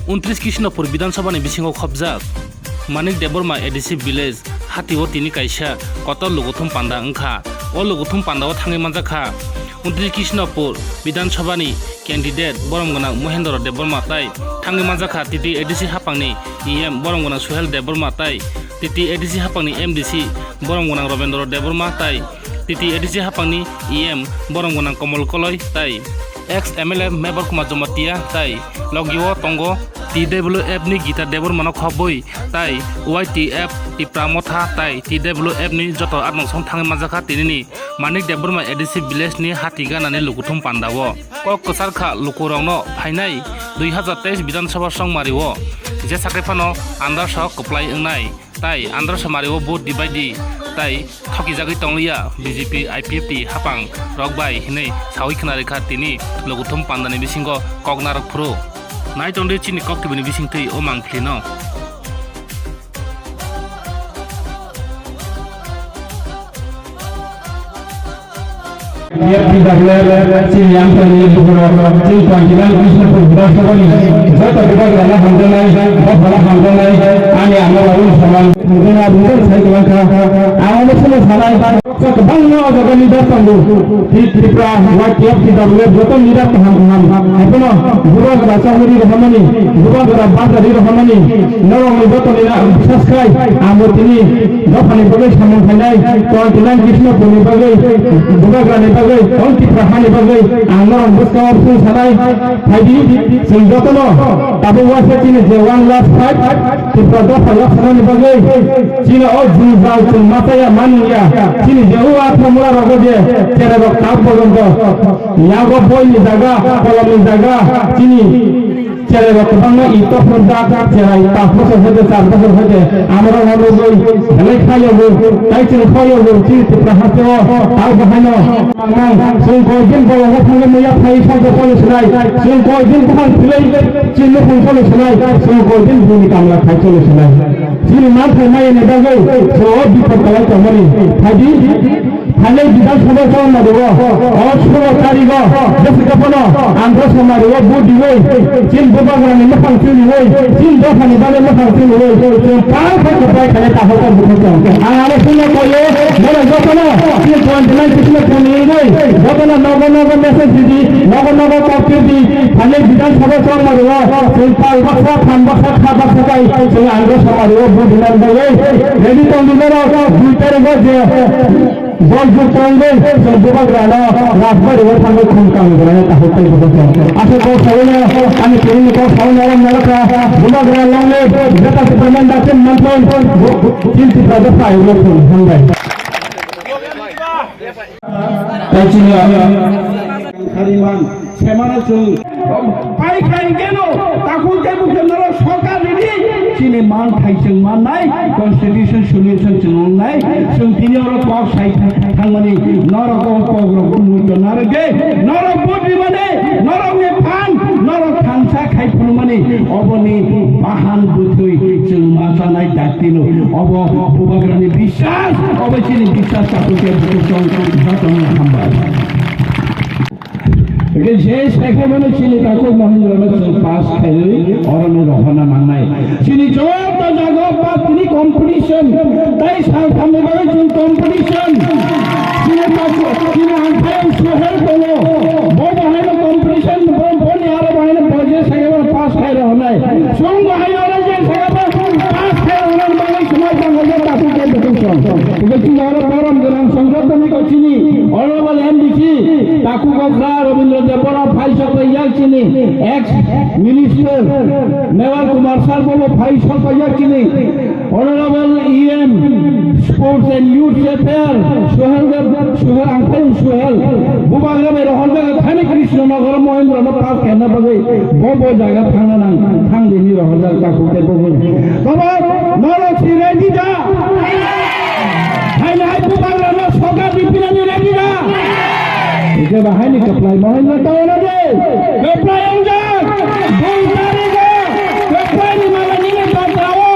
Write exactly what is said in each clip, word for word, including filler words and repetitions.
Untris Krishnapur Bidhan Sabha ni bisingo khopjak Manik Debbarma A D C village hatio tini kaisa kotor lukuthum panda wngkha. O lukuthum panda o thangwi manjakha Untris Krishnapur Bidhan Sabha ni candidate borom gwnang Mohendra Debbarma tai thangwi manjakha T T A D C haphangni E M borom gwnang Suhel Debbarma tai T T A D C haphangni M D C borom gwnang Robendra Debbarma tai T T A D C haphangni E M borom gwnang Komol Koloi tai ex M L A Mebar Kumar Jamatia tai logio tongo T W F ni Gita Debbarma no khobwi tai Y T F Tipra Motha tai T W F ni joto atmangsong thangwi manjakha tinini Manik Debbarma A D C village ni hati ganani lukuthum panda o. Kok kwchar kha lukurokno phainai dui hazar teis Bidhan Sabha chongmari o je sakai phano andar sok kwplai wngnai. Tai Andhra Samari o vote dibai di, tai thokijagwi tongliya B J P I P F T hapang rok bai hinwi sawi khna rikha tini lukuthum pandani bisingo kok narwk phuru. Nai tongdi chini kok tibini bisingtwi o mangphlino. Chini yang tani bukhoro, chini twenty-nine Krishnapur Bidhan Sabha ni joto bubagrano hamjaknai, bophano hamjaknai, ani ama babu ni saman hamjaknai, aboni sai kwbangkha. Ang omo sono sanai, kwbangma o jaga leader tongo. Tri-, Tripura, Y T F, T W F, joto leader kaham kaham. Haiphano bubagra chahuri rohormani, bubagra bajari rohormani, norokni jotoni na bisas khai, ang bo tini Dophani bagwi samung khainai, twenty-nine Krishnapurni bagwi, bubagrani bagwi, tong Tiprahani bagwi, ang norok bwskang o phung sanai, phaidi, chwng jotono tabuk waisa chini je one last fight, Tripura dopha yapharnani bagwi, chini o jwngjal chwng ma chaya ma nungya, chini je o athra mura rogo je, cherai rok tabuk porjonto, yago boini jaga, kolomni jaga, chini Cherai rok kwbangma i tophor jak, cherai panch bochor hoite, char bochor hoite, amorok no nugwi belai khayogo, tai chwng khoyogo, chini Tripura hasteo, tao bahaino, mang, chwng koi din bolongo thangwi muya phai sokbo choli sinai, chwng koi din buphang philwi chini nukhung choli sinai, chwng koi din bini kamla khai choli sinai. Chini manthai maya ni bagwi, chwng o bipod kwlai tongmani, phaidi. Phainai Bidhan Sabha chongmani o, o sulo tarigo, bwswk phano Andhra Samari o vote diwi, chini bubagrani mwkhang chiliwi, chini dophani bagwi mwkhang chiliwi, chwng pal khe kwplai khainai takhuk o bukhuk chwng. Ang aro sulo koyo, bono jotono, chini twenty-nine Krishnapurni wngwi, jotono nogo nogo message ridi, nogo nogo kok ridi, phainai Bidhan Sabha chongmani o, chwng pal baksa, phan baksa, kha baksa kai, chwng Andhra Samari o vote dinani bagwi, ready tongdi norok, dui tarigo je, Bol juk tongwi, chwng bubagrano Rajbari o thangwi khum kang gwnai takhuk tei bukhuk tong. Aswk kok saui no, ani tini ni kok saui no rom nalaka, bubagra long live, Greater Tipraland Dakin Manthon, bu-, bu-, chini Tripura dopha ayuk rok thung, hambai. Tai chini Khariman, semano chwng. Pai khai geno, takhuk tei bukhuk norok sorkar ridi, chini man thai chwng mannai, constitution solution chwng wngnai, chwng tini oro kok sai thang-, thangmani, norok o kok rok muitu narwk de, norok vote rimani, norok ni phan, norok thansa khai phunukmani, oboni bahan bwthwi chwng ma chanai daktino, obo bubagrani biswas, obo chini biswas takhuk tei bukhuk chwng jotono hambai. Hingke je sekhemano chini takhuk Mahendra no chwng pass khaiwi oro no rohorna nangnai. Chini joto jaga o patini competition, tai salthamni bagwi chwng competition. Chini takhuk, chini angphai Suhel tongo, bo bo haino competition, bo, boni aro bo haino bo je sekhemano pass khai rohornai. Chwng bo haino oro je sekhemano pass khai rohornani bagwi swmai tangkha je takhuk tei bukhuk chwng. Hingke chini oro borom gwnang chwng joto ni chini Honorable M D C takhuk okra Rabindra Debbarma phai sok pai yak chini, ex minister Mevar Kumar sir bo phai sok pai yak chini, Honorable E M Sports and Youth Affairs Suhel Dev, Suhel Angphai Suhel, bubagra bai rohorjak thani Krishna Nagar Mohendra no pass khaina bagwi bo bo jaga thangna nang, thang dini rohorjak takhuk tei bukhuk. Baba, norok si ready da? Hai hai bubagrano soka dipinani ready da? Ike bahai ni keplai mohai no tao na de. Keplai ongjak. Dui tarigo. Keplai ni mala nini batrao.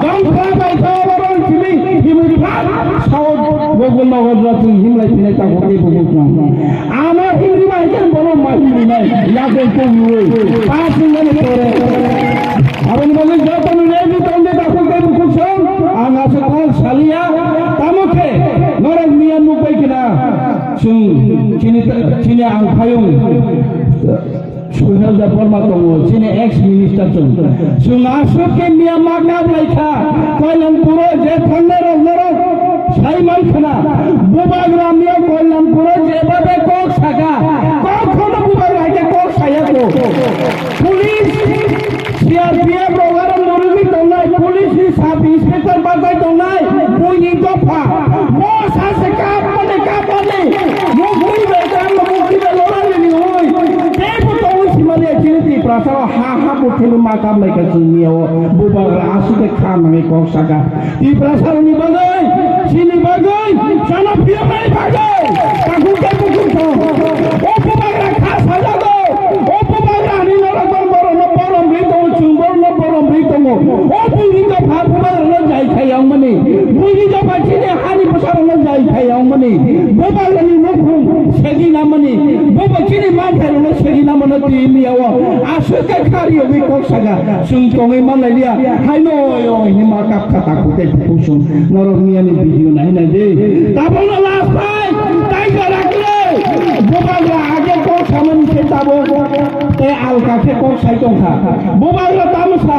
Dongkha bai sao borong simi himuri phat. Sao bogol nogodra tu himlai pinai ta gote bogol tu. Ama himri bai jan bono ma himri nai. Ya de tu yui. Pas ni mane tore. Chwng chini, chini ang phayung Suhel Debbarma tongo, chini ex minister chwng. Chwng aswk khe miya ma kap lai kha, Koilampuro je thangnai rok norok sai man khna. Bubagra miya Koilampuro je babe kok saka, kok khono bubagra hai khe kok saya ko. Police, C R P F rok aro norwi tongnai, police ni sub inspector bajai tongnai, buini dopha. Bo sache kap mani kap mani. Mukti bai kap mukti bai lorani ni oi. Tei bo tongwi simani chini Tiprasa ha ha bo thili ma kap lai ka chini o. Bubagra aswk khe kha nangwi kok saka. Tiprasa ni bagwi, chini bagwi, chana phiyoknani bagwi. Takhuk tei bukhuk thong. O bubagra kha sajago. O bubagra ni norok borok no borom ri tongo, chwng borok no borom ri tongo. O buini dopha bubagra no jai khai yang mani. Buini dopha chini hani bwsa rok no jai khai yang mani. Bubagra ni nukhung segi na mani. Buba chini manthai rok no segi na mano twi miya o. Aswk khe khari yogwi kok saka. Chwng tongwi manlai liya, haino oi, oi, hwnwi ma kap kha takhuk tei bukhuk chwng. Norok miyani video nai nai de. Tabukno last time, tai jora kle. Bubagra age kok samani khe tabuk. Tei alka khe kok sai tong kha. Bubagra tamo sa.